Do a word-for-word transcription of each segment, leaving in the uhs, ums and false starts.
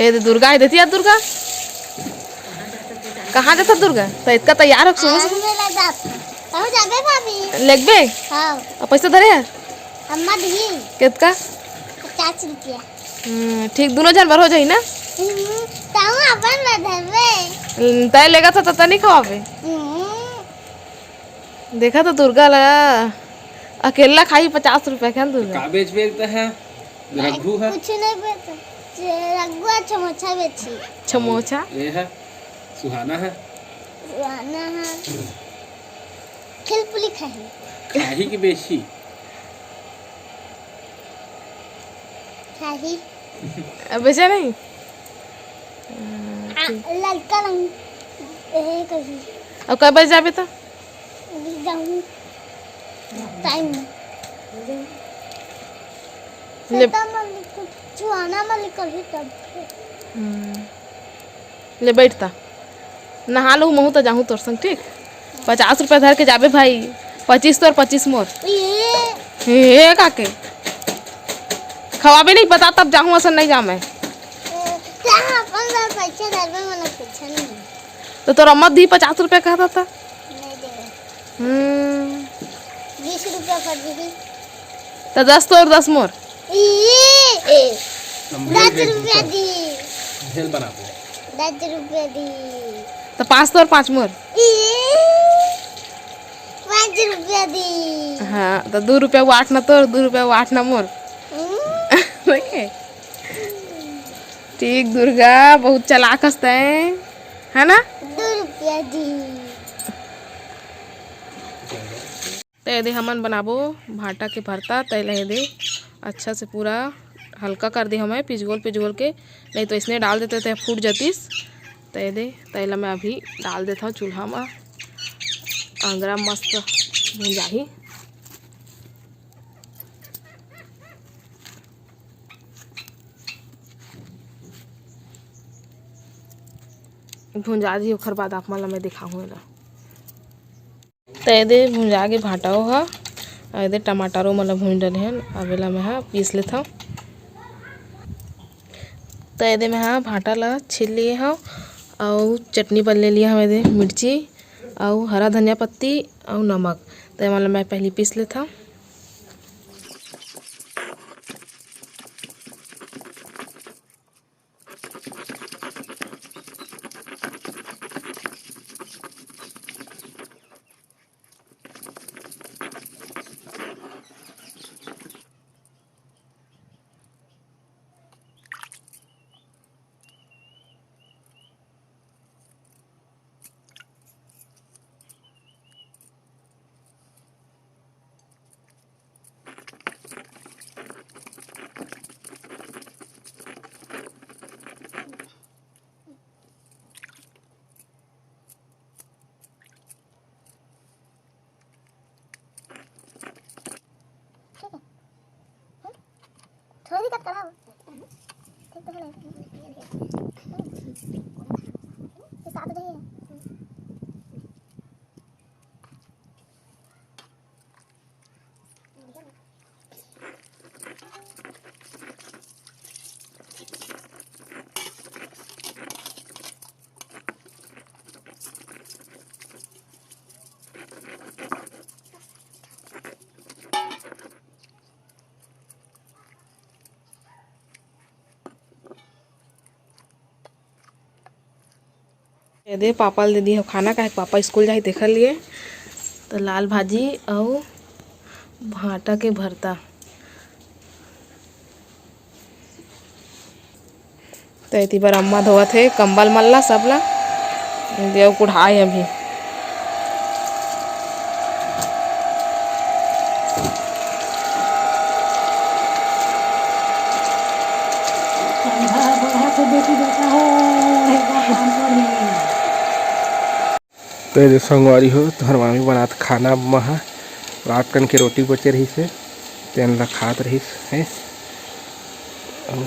ए दे दुर्गा, ए देती यार दुर्गा। कहाँ जाता दुर्गा? तो इतना तैयार हो सुबह सुबह। मेला जात। कहूँ जाबे भाभी? लेगबे? हाँ। अब पैसा धरे है? अम्मा दी। कितका? पचास रुपया। हम्म, ठीक, दोनों जन बर हो जाही ना? हम्म, ताऊ अपन बर धरबे। हम्म, तय लेगा था तो तनी खवाबे। हम्म। देखा तो दुर्गा ला, अकेला खाही पचास रुपया के दुर्गा। का बेच बेचता है? रघु है। कुछ नहीं बेचता। रघु है, समोसा बेची। समोसा? ये है, सुहाना है। सुहाना है। खिलपुली खाही। खाही की बेची? खाही। अब बेचा नहीं? आ, ललका रंग, ए, कही। अब कब बजे जाबे तो? जाऊँ। टाइम में। ले। खेता में कुछ चुआना में निकलही तब। हम्म। ले बैठता। नहा लू, महू तो जाहूँ तोर संग, ठीक? पचास रुपया धर के जाबे भाई। पच्चीस तोर, पच्चीस मोर। ये। हे काके। खवाबे नहीं पता, तब जाहूँ, असन नहीं जा मैं। ए, क्या अपन ला पैसा धरबे, मोला पैसा नहीं। तो तोर अम्मा दी पचास रुपया कहता था। नहीं दे। हम्म। बीस रुपया कर दीदी। तो दस तोर, दस मोर। ई, ए, हम भेल दस रुपया दी। भेल बनाबो। दस रुपया दी। तो पाँच तोर, पाँच मोर। ई, पाँच रुपया दी। हाँ, तो दो रुपया वो आठ ना तोर, दो रुपया वो आठ ना मोर। हम्म। देखे? ठीक दुर्गा, बहुत चालाक हस तैं, है ना? दो रुपया दी। त एदे हमन बनाबो भांटा के भरता। तैला एदे अच्छा से पूरा हल्का कर दे हमें पिजगोल पिजगोल के, नहीं तो इसने डाल देते थे, फूट जातीस। त एदे तैला मैं अभी डाल देता हूँ चूल्हा में, अंगरा मस्त भुंजाही। भुंजा जी, ओखर बाद आप मन ला मैं दिखाहूँ एला। त एदे भुंजा गे भांटा ओ ह, अउ एदे टमाटरो मन ल भूंज डले हन। अब एला मैं ह पीस लेथव। त एदे मैं ह भांटा ल छील लिए हव, अउ चटनी बर ले लिए हव एदे मिर्ची, अउ हरा धनिया पत्ती, अउ नमक। त एमन ल मैं पहली पीस लेथव। ठीक है। हम्म? छोरी का कराओ। ठीक तो है ना? ये साथ जाइए। ये दे पापा ल दे दी हो खाना, काहे पापा स्कूल जाही तेखर लिए। तो लाल भाजी अउ भांटा के भरता। तो एती बर अम्मा धोवत हे कंबल मन ला सब ला। देव कुढ़ाए अभी। तो ये संगवारी हो, तोहर मामी बनात खाना महा रात कन के रोटी बचे रहिस हे, तेन ला खात रहिस हे। अउ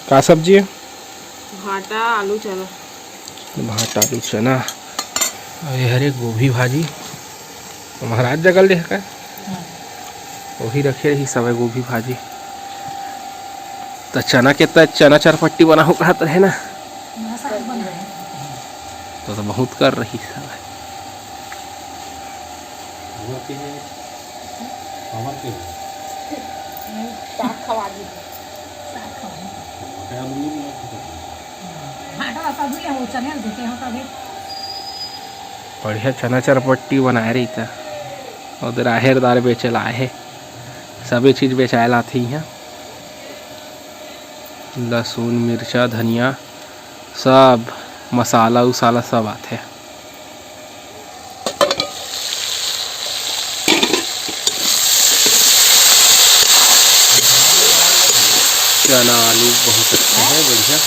का सब्जी हे? भांटा, आलू, चना। भांटा, आलू, चना। अउ ये हरे गोभी भाजी, महाराज जगह ले हे का? हाँ। वही रखे रही सब गोभी भाजी। त चना के त चना चरपट्टी बनाहूँ कहत रहे ना। नवा साग बनाए। तो, तो बहुत कर रही सब। साग खवा दी। साग खवा दी। भाटा सब भी है, वो चने देते हो कभी। बढ़िया चना चरपट्टी बनाए रही था। उधर राहेर दार बेचे ला आए हे। सबे चीज बेचाए ला आथे इहाँ। लहसुन, मिर्चा, धनिया, सब मसाला उसाला सब आथे। चना आलू बहुत अच्छा है, बढ़िया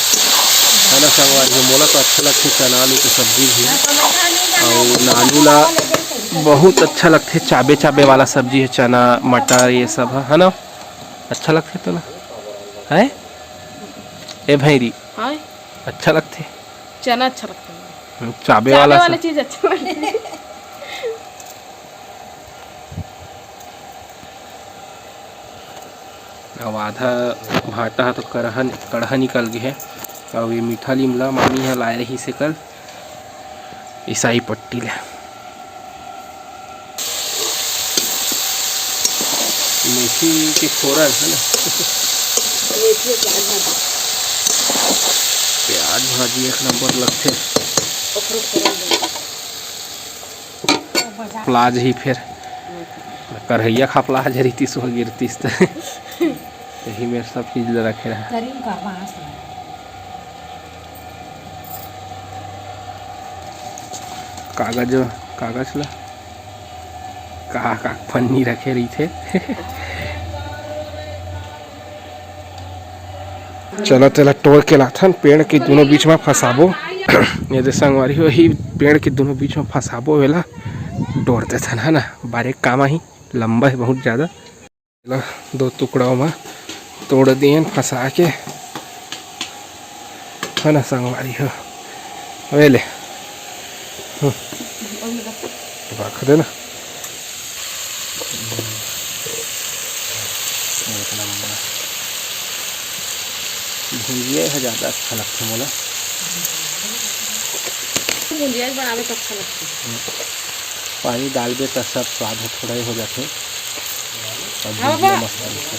है ना संगवारी हो। मोला तो अच्छा लगथे चना आलू के सब्जी भी, अउ नानू ला बहुत अच्छा लगथे। चाबे चाबे वाला सब्जी है, चना मटर ये सब है, है ना? अच्छा लगथे तोला? है ए भैरी? हाँ। अच्छा लगथे? चना अच्छा लगथे। हम्म, चाबे चाबे वाला वाला सब। चीज अच्छा लगथे। अब आधा भाटा ह तो करहा, कड़हा निकल गे हे। अब ये मीठा लीम ला मामी ह लाए रहिस हे कल। ईसाई पट्टी ले। मेथी के फोरन है ना। मेथी प्याज भाजी। प्याज भाजी एक नंबर लगथे। ओकरो फोरन दे। प्लाज ही फेर। करहैया खा प्लाज रहितिस, वह गिरतिस त। यही मेर सब चीज ल रखे रहा। करीम का बांस में। कागज, कागज ला का, का पन्नी रखे रहिथे। चलो, तेला टोर के लाथन, पेड़ के दोनों बीच में फंसाबो। ये दे संगवारी हो, ही पेड़ के दोनों बीच में फंसाबो, वेला टोर देथन, है ना, बारे काम आही, लंबा है बहुत ज्यादा। ला दो टुकड़ा में तोड़ दियन फंसा के, है ना संगवारी हो। अबे ले, हम्म, रख देना। एक नंबर। भुंजिया ह ज्यादा अच्छा लगथे मोला। भुंजिया ही बनावे तो अच्छा लगथे। पानी डालबे त सब स्वाद ह थोड़ा ही हो जाथे। अब हाँ भुंजिया बाबा। मस्त लगथे।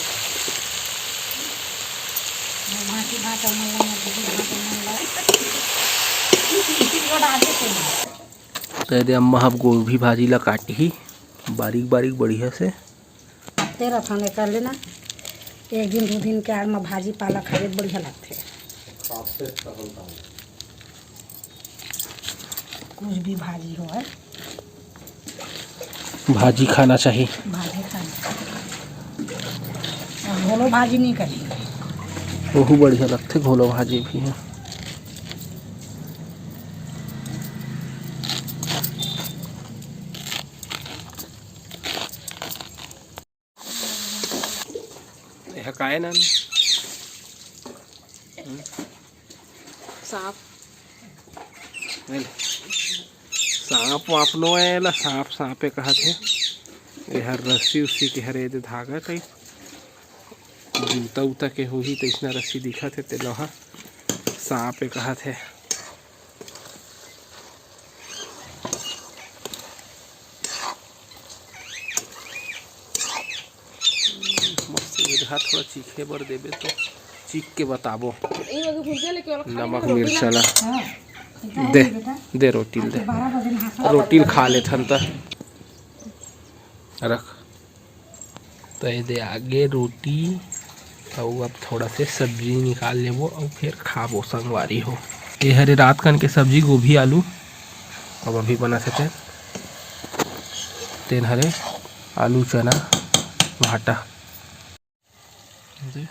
भांटी भांटा मन ला, भांटी भांटा मन ला। इसी को डाल देते हैं। तो ये दे अम्मा ह गोभी भाजी ला काटही बारीक बारीक बढ़िया से। काटते रथन एकर ले ना, एक दिन दू दिन के आड़ म भाजी पालक खाए बढ़िया लगथे। कुछ भी भाजी होवय। भाजी खाना चाही। भाजी खाना चाही। अउ घोलो भाजी नहीं करी। ओहू बढ़िया लगथे, घोलो भाजी भी है। एह काय नान? हम्म? सांप। नहीं, सांप वाप नो आय, एला सांप, सांपे कहत हे। एहर रस्सी उस्सी के हरे, दे धागा टाइप, जूता उता के होही, तइसना रस्सी दिखत हे, तेला ह सांपे कहत हे। मस्त, ये रहा, थोड़ा चीखे बर देबे तो चीख के बताबो। नमक मिर्चा ला। हाँ। दे, दे रोटी ल दे। रोटी ल खा लेथन त। रख। त ये दे आगे रोटी, अउ अब थोड़ा से सब्जी निकाल लेबो अउ फिर खाबो संगवारी हो। ये हरे रात कन के सब्जी, गोभी आलू, अब अभी बनत हे तेन, तेन हरे आलू चना भाटा। दे।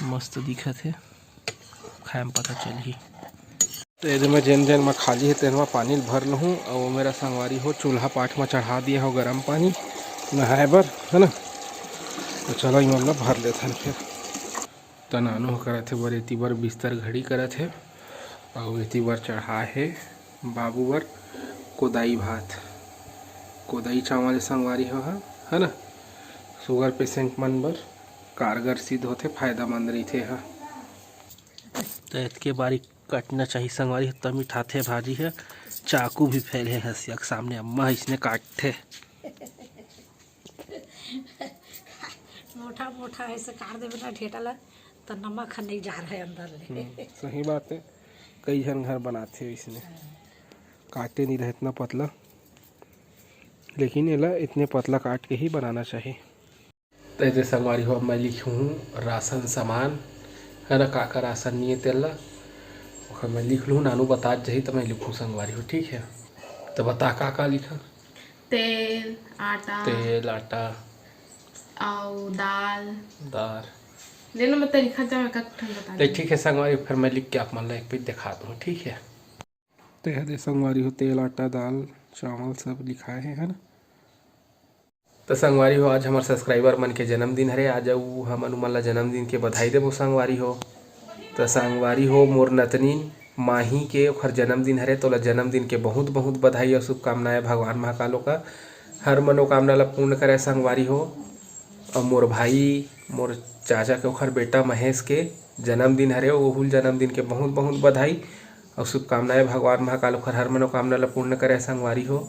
मस्त दिखत हे, खाए म पता चलही। तो एदे में जेन जेन में खाली हे, तेन में पानी ल भर लूहूँ। अउ मेरा संगवारी हो, चूल्हा पाट में चढ़ा दिया हो गरम पानी नहाए बर, है ना। तो चलो, इमन ला भर लेथन फिर। त नानू ह करत हे बर, एती बर बिस्तर घड़ी करत हे, अउ एती बर चढ़ा हे बाबू बर कोदाई भात, कोदाई चावल संगवारी हो, है ना, sugar patient मन बर। कारगर सिद्ध होथे, फायदामंद रहिथे ह। त एतके बारीक काटना चाही संगवारी हो, त मिठाथे भाजी ह। चाकू भी फेल हे हंसिया के सामने, अम्मा ह इसने काटथे। मोटा मोटा ऐसे काट देबे ना ठेटा ला, त नमक ह नहीं जा रहे अंदर ले। हम्म, सही बात है, कई झन घर बनाथे इसने, काटे नहीं रहे इतना पतला, लेकिन एला इतने पतला काट के ही बनाना चाही। त एदे संगवारी हो, अब मैं लिखूँ राशन सामान, है ना, का का राशन नहीं है तेला, ओकर मैं लिख लूँ, नानू बतात जही त मैं लिखूँ संगवारी हो, ठीक है। त बता का का लिखा? तेल, आटा, तेल, आटा, अउ दाल। दाल। ले लो, मैं तो लिखत जाऊँ, एक एक ठन बता ले, दूँ। ठीक है संगवारी, फिर मैं लिख के आप मन ला एक पेज दिखा दूँ, ठीक है। ते ह दे संगवारी हो, तेल, आटा, दाल, चावल सब लिखाए हे, है ना। त संगवारी हो, आज हमर सब्सक्राइबर मन के जन्मदिन हरे, आज अउ हमन उमन ला जन्मदिन के बधाई देबो संगवारी हो। त संगवारी हो, मोर नतनीन माही के ओखर जन्मदिन हरे, तोला जन्मदिन के बहुत बहुत बधाई अउ शुभकामनाएं भगवान महाकाल ओकर हर मनोकामना ला पूर्ण करे संगवारी हो। अउ मोर भाई, मोर चाचा के ओखर बेटा महेश के जन्मदिन हरे, ओहू ल जन्मदिन के बहुत बहुत बधाई अउ शुभकामनाएं। भगवान महाकाल ओखर हर मनोकामना ला पूर्ण करे संगवारी हो।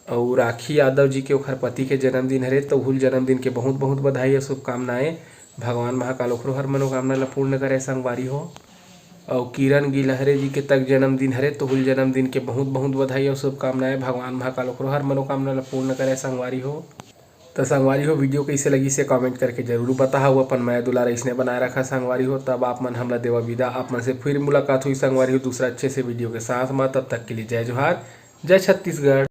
अउ राखी यादव जी के ओखर पति के जन्मदिन हरे, त ओहू ल जन्मदिन के बहुत बहुत बधाई अउ शुभकामनाएं। भगवान महाकाल ओखरो हर मनोकामना ला पूर्ण करे संगवारी हो। अउ किरण गिलहरे जी के तक जन्मदिन हरे, त ओहू ल जन्मदिन के बहुत बहुत बधाई अउ शुभकामनाएं। भगवान महाकाल ओखरो हर मनोकामना ला पूर्ण करे संगवारी हो। त संगवारी हो, वीडियो कइसे लगिस हे कमेंट करके जरूर बताहा। अपन मया दुलार अइसने बनाए रखा संगवारी हो। तब आप मन हमला देवा विदा, आप मन से फिर मुलाकात होही संगवारी हो दूसरा अच्छे से वीडियो के साथ मा। तब तक के लिए जय जोहार, जय छत्तीसगढ़।